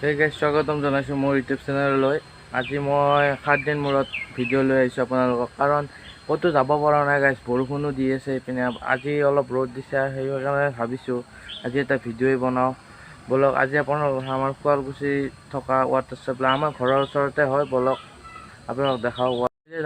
Hey guys, স্বাগতম জনাইছোঁ মোৰ ইউটিউব চেনেললৈ। আজি মই 7 দিন মূৰত ভিডিঅ' লৈ আহিছোঁ আপোনালোকক, কাৰণ ক'তো যাব পৰা নাই গাইজ, বৰষুণো দি আছে ইপিনে, আজি অলপ ৰ'দ দিছে, সেইকাৰণে ভাবিছোঁ আজি এটা ভিডিঅ'ই বনাওঁ। ব'লক আজি আপোনালোক আমাৰ শুৱালকুছি থকা ৱাটাৰ ছাপ্লাই, আমাৰ ঘৰৰ ওচৰতে হয়, ব'লক আপোনালোক দেখাওঁ।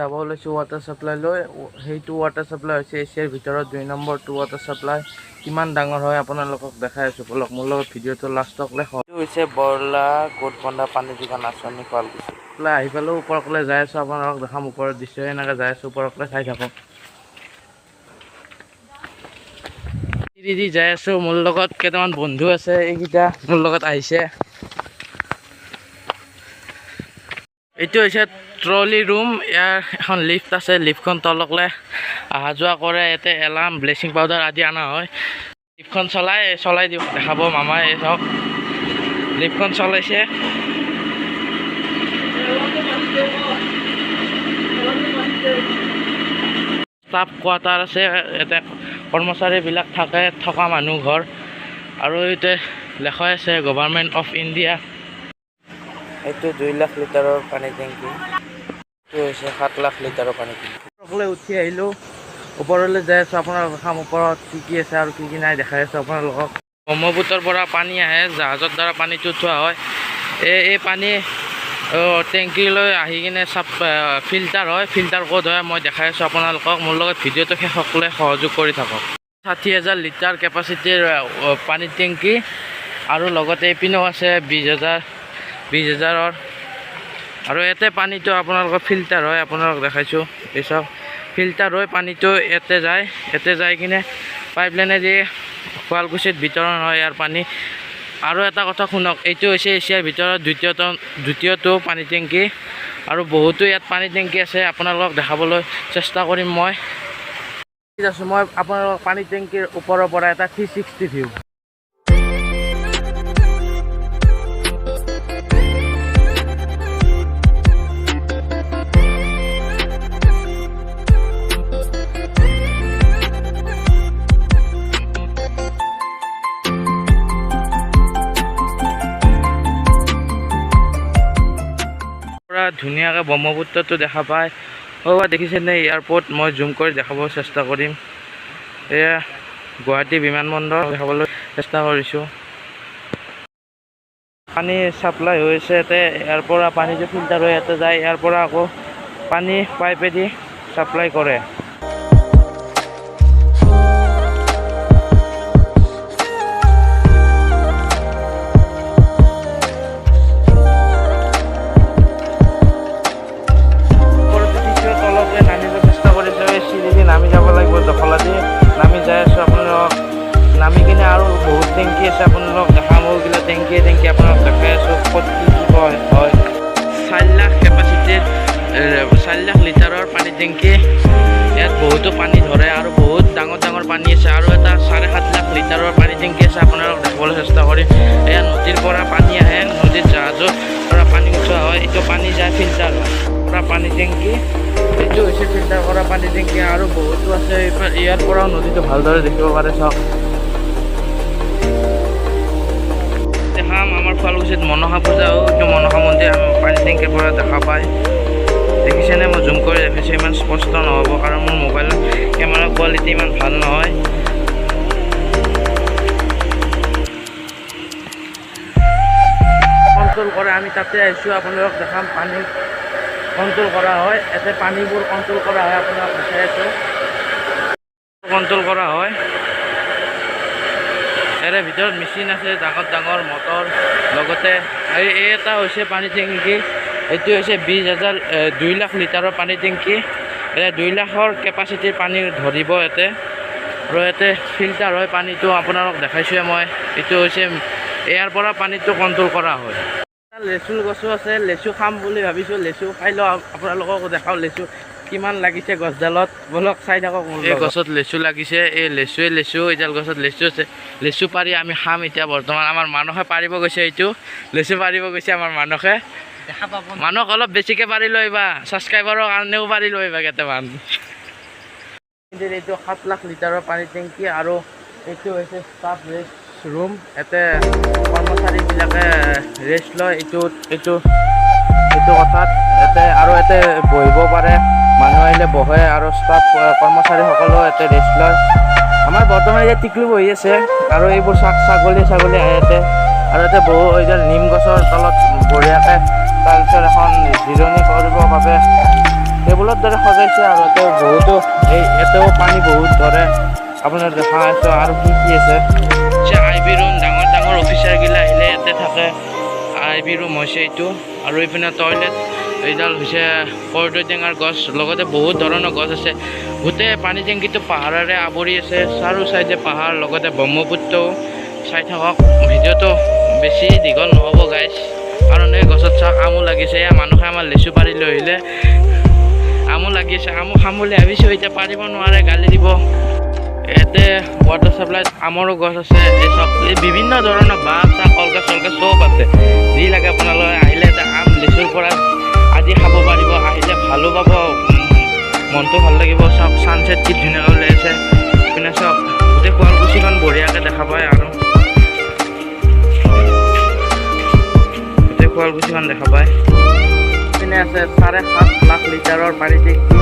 যাব ওলাইছোঁ ৱাটাৰ ছাপ্লাই লৈ। সেইটো ৱাটাৰ ছাপ্লাই হৈছে এছিয়াৰ ভিতৰত 2 নম্বৰটো ৱাটাৰ ছাপ্লাই। কিমান ডাঙৰ হয় আপোনালোকক দেখাই আছোঁ, ব'লক মোৰ লগত ভিডিঅ'টো লাষ্টক লেখ। এইটো হৈছে বৰলা গোটবন্ধা পানী যোগান আঁচনি শুৱালকুছি। আহি পালোঁ, ওপৰলৈ যাই আছোঁ, আপোনালোকক দেখাম ওপৰত দৃশ্য। এনেকৈ যাই আছোঁ ওপৰলৈ, চাই থাকক। দি যাই আছোঁ, মোৰ লগত কেইটামান বন্ধু আছে, এইকেইটা মোৰ লগত আহিছে। এইটো হৈছে ট্ৰলি ৰুম, ইয়াৰ এখন লিফ্ট আছে, লিফ্টখন তলকলৈ অহা যোৱা কৰে। ইয়াতে এলাৰ্ম, ব্লিচিং পাউডাৰ আদি অনা হয়। লিফ্টখন চলাই চলাই দিওঁ, দেখাব মামাই। এই চাওক, লিফ্টখন চলাইছে। ষ্টাফ কোৱাৰ্টাৰ আছে, ইয়াতে কৰ্মচাৰীবিলাক থাকে, থকা মানুহ ঘৰ। আৰু ইয়াতে লেখাই আছে গভৰ্ণমেণ্ট অফ ইণ্ডিয়া। এইটো 2 লাখ লিটাৰৰ পানী টেংকি, এইটো হৈছে 7 লাখ লিটাৰৰ পানী টেংকি। ওপৰলৈ উঠি আহিলোঁ, ওপৰলৈ যাই আছোঁ, আপোনালোকক দেখাম ওপৰত কি কি আছে আৰু কি কি নাই দেখাই আছোঁ আপোনালোকক। ব্ৰহ্মপুত্ৰৰ পৰা পানী আহে, জাহাজৰ দ্বাৰা পানীটো উঠোৱা হয়। এই পানী টেংকিলৈ আহি কিনে চাপ ফিল্টাৰ হয়। ফিল্টাৰ ক'ত হয় মই দেখাই আছোঁ আপোনালোকক, মোৰ লগত ভিডিঅ'টো শেষকলৈ সহযোগ কৰি থাকক। 60,000 লিটাৰ কেপাচিটিৰ পানী টেংকি, আৰু লগতে এইপিনেও আছে 20,000ৰ। আৰু ইয়াতে পানীটো আপোনালোকৰ ফিল্টাৰ হয়, আপোনালোকক দেখাইছোঁ। এই চব ফিল্টাৰ হৈ পানীটো ইয়াতে যায়, ইয়াতে যাই কিনে পাইপলাইনেদি শুৱালকুছিত বিতৰণ হয় ইয়াৰ পানী। আৰু এটা কথা শুনক, এইটো হৈছে এছিয়াৰ ভিতৰত দ্বিতীয়টো পানী টেংকি। আৰু বহুতো ইয়াত পানী টেংকি আছে, আপোনালোকক দেখাবলৈ চেষ্টা কৰিম মই। ঠিক আছে, মই আপোনালোকক পানী টেংকিৰ ওপৰৰ পৰা এটা 360 ভিউ। পুৰা ধুনীয়াকৈ ব্ৰহ্মপুত্ৰটো দেখা পায়। অ' দেখিছেনে এয়াৰপৰ্ট, মই জুম কৰি দেখাব চেষ্টা কৰিম। এয়া গুৱাহাটী বিমানবন্দৰ দেখাবলৈ চেষ্টা কৰিছোঁ। পানী ছাপ্লাই হৈ আছে ইয়াতে, ইয়াৰ পৰা পানীটো ফিল্টাৰ হৈ ইয়াতে যায়, ইয়াৰ পৰা আকৌ পানী পাইপেদি ছাপ্লাই কৰে। তলতে নামিব চেষ্টা কৰিছোঁ, এই চিৰিদি নামি যাব লাগিব, জখলা দি নামি যাই আছোঁ। আপোনালোকক নামি কিনে আৰু বহুত টেংকি আছে, আপোনালোকক দেখাম। এইগিলা টেংকিয়ে টেংকি আপোনালোকক দেখাই আছোঁ ক'ত কি কি কয় হয়। 4 লাখ কেপাচিটিৰ 4 লাখ লিটাৰৰ পানী টেংকি, ইয়াত বহুতো পানী ধৰে আৰু বহুত ডাঙৰ ডাঙৰ পানী আছে। আৰু এটা 7.5 লাখ লিটাৰৰ পানী টেংকি আছে, আপোনালোকক দেখাবলৈ চেষ্টা কৰিম। এয়া নদীৰ পৰা পানী আহে, নদীত জাহাজৰ পৰা পানী উঠোৱা হয়, এইটো পানী যায় ফিল্টাৰ হয় কৰা পানী টেংকি। এইটো হৈছে ফিল্টাৰ কৰা পানী টেংকি। আৰু বহুতো আছে, ইয়াৰ পৰাও নদীটো ভালদৰে দেখিব পাৰে। চাওক, দেখাম আমাৰ শুৱালকুছিত মনসা পূজাও, এইটো মনসা মন্দিৰ আমি পানী টেংকিৰ পৰা দেখা পায়। দেখিছেনে, মই জুম কৰি দেখাইছোঁ, ইমান স্পষ্ট নহ'ব কাৰণ মোৰ মোবাইলৰ কেমেৰা কোৱালিটি ইমান ভাল নহয়। কণ্ট্ৰল কৰে, আমি তাতে আহিছোঁ, আপোনালোকক দেখাম পানী কণ্ট্ৰল কৰা হয়। ইয়াতে পানীবোৰ কণ্ট্ৰল কৰা হয়, আপোনালোক দেখাই আছোঁ, কণ্ট্ৰল কৰা হয়। ইয়াৰে ভিতৰত মেচিন আছে, ডাঙৰ ডাঙৰ মটৰ। লগতে এই এটা হৈছে পানী টেংকি, এইটো হৈছে 2 লাখ লিটাৰৰ পানী টেংকি। এতিয়া 2 লাখৰ কেপাচিটিৰ পানী ধৰিব ইয়াতে। আৰু ইয়াতে ফিল্টাৰ হয় পানীটো, আপোনালোকক দেখাইছোঁৱে মই। এইটো হৈছে ইয়াৰ পৰা পানীটো কণ্ট্ৰল কৰা হয়। লেচুৰ গছো আছে, লেচু খাম বুলি ভাবিছোঁ, লেচু খাই লওঁ, আপোনালোককো দেখাওঁ লেচু কিমান লাগিছে গছডালত। ব'লক চাই থাকক। এই গছত লেচু লাগিছে, এই লেচুৱে লেচু, এইডাল গছত লেচু আছে, লেচু পাৰি আমি খাম। এতিয়া বৰ্তমান আমাৰ মানসে পাৰিব গৈছে, এইটো লেচু পাৰিব গৈছে আমাৰ মানসে। মানস অলপ বেছিকৈ পাৰি লৈ আহিবা, ছাবস্ক্ৰাইবাৰৰ কাৰণেও পাৰি লৈ আহিবা কেইটামান। এইটো 7 লাখ লিটাৰৰ পানী টেংকি। আৰু এইটো হৈছে ষ্টাফ ৰেষ্ট ৰুম। ইয়াতে কৰ্মচাৰীবিলাকে ৰেষ্ট লয় এইটো এইটো এইটো কথাত। ইয়াতে আৰু ইয়াতে বহিব পাৰে, মানুহ আহিলে বহে আৰু ষ্টাফ কৰ্মচাৰীসকলেও ইয়াতে ৰেষ্ট লয়। আমাৰ বৰ্তমান এতিয়া টিকলু বহি আছে আৰু এইবোৰ ছাগলী ছাগলী আহে ইয়াতে। আৰু ইয়াতে বহু এইডাল নিম গছৰ তলত বঢ়িয়াকৈ তাৰপিছত এখন জিৰণি কৰিবৰ বাবে টেবুলৰ দৰে সজাইছে। আৰু ইয়াতে বহুতো এই ইয়াতেও পানী বহুত ধৰে, আপোনাৰ দেখা আছোঁ। আৰু কি কি আছে? আই বি ৰুম, ডাঙৰ ডাঙৰ অফিচাৰগিলা আহিলে ইয়াতে থাকে। আই বি ৰুম হৈছে এইটো। আৰু এইপিনে টয়লেট। এইডাল হৈছে কৰ্দৈ টেঙাৰ গছ, লগতে বহুত ধৰণৰ গছ আছে। গোটেই পানী টেংকিটো পাহাৰেৰে আৱৰি আছে, চাৰিও চাইডে পাহাৰ, লগতে ব্ৰহ্মপুত্ৰও। চাই থাকক ভিডিঅ'টো, বেছি দীঘল নহ'ব গাইছ। কাৰণ এই গছত চাওক আমো লাগিছে। এয়া মানুহে আমাৰ লেচু পাৰি লৈ আহিলে, আমো লাগিছে। আমো খাম বুলি ভাবিছোঁ, এতিয়া পাৰিব নোৱাৰে, গালি দিব। ইয়াতে ৱাটাৰ চাপ্লাইত আমৰো গছ আছে। এই চব এই বিভিন্ন ধৰণৰ বাঁহ চাহ, কলগছ চলগছ চব আছে। যি লাগে আপোনালোকে আহিলে ইয়াতে আম লেচুৰ পৰা আদি খাব পাৰিব। আহিলে ভালো পাব, মনটো ভাল লাগিব। চাওক ছানছেট কি ধুনীয়াকৈ ওলাই আছে। ইপিনে চাওক গোটেই শুৱালকুছিখন বঢ়িয়াকৈ দেখা পায় আৰু গোটেই শুৱালকুছিখন দেখা পায়। ইপিনে আছে 7.5 লাখ লিটাৰৰ পানী টেংকি।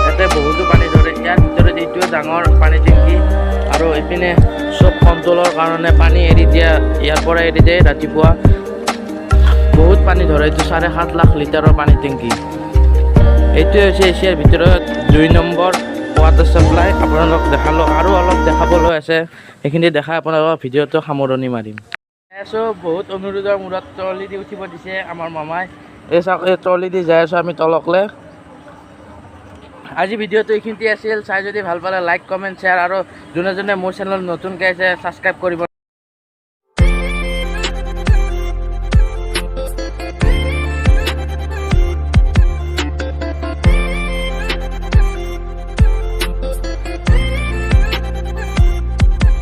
ইয়াতে বহুতো পানী ধৰে। ইয়াৰ ভিতৰত এইটোৱে ডাঙৰ পানী টেংকি। আৰু ইপিনে চব কণ্ট্ৰলৰ কাৰণে পানী এৰি দিয়া, ইয়াৰ পৰা এৰি দিয়ে ৰাতিপুৱা। বহুত পানী ধৰে। এইটো 7.5 লাখ লিটাৰৰ পানী টেংকি। এইটোৱে হৈছে এছিয়াৰ ভিতৰত 2 নম্বৰ ৱাটাৰ চাপ্লাই। আপোনালোক দেখালোঁ আৰু অলপ দেখাবলৈ আছে, সেইখিনি দেখাই আপোনালোকৰ ভিডিঅ'টো সামৰণি মাৰিম। আছোঁ বহুত অনুৰোধৰ মূৰত ট্ৰলি দি উঠিব দিছে আমাৰ মামাই। এই চাওক, এই ট্ৰলি দি যাই আছোঁ আমি তলকলে। আজি ভিডিঅ'টো এইখিনিতে আছিল। চাই যদি ভাল পালে লাইক, কমেণ্ট, শ্বেয়াৰ আৰু যোনে যোনে মোৰ চেনেল নতুনকৈ আছে ছাবস্ক্ৰাইব কৰিব।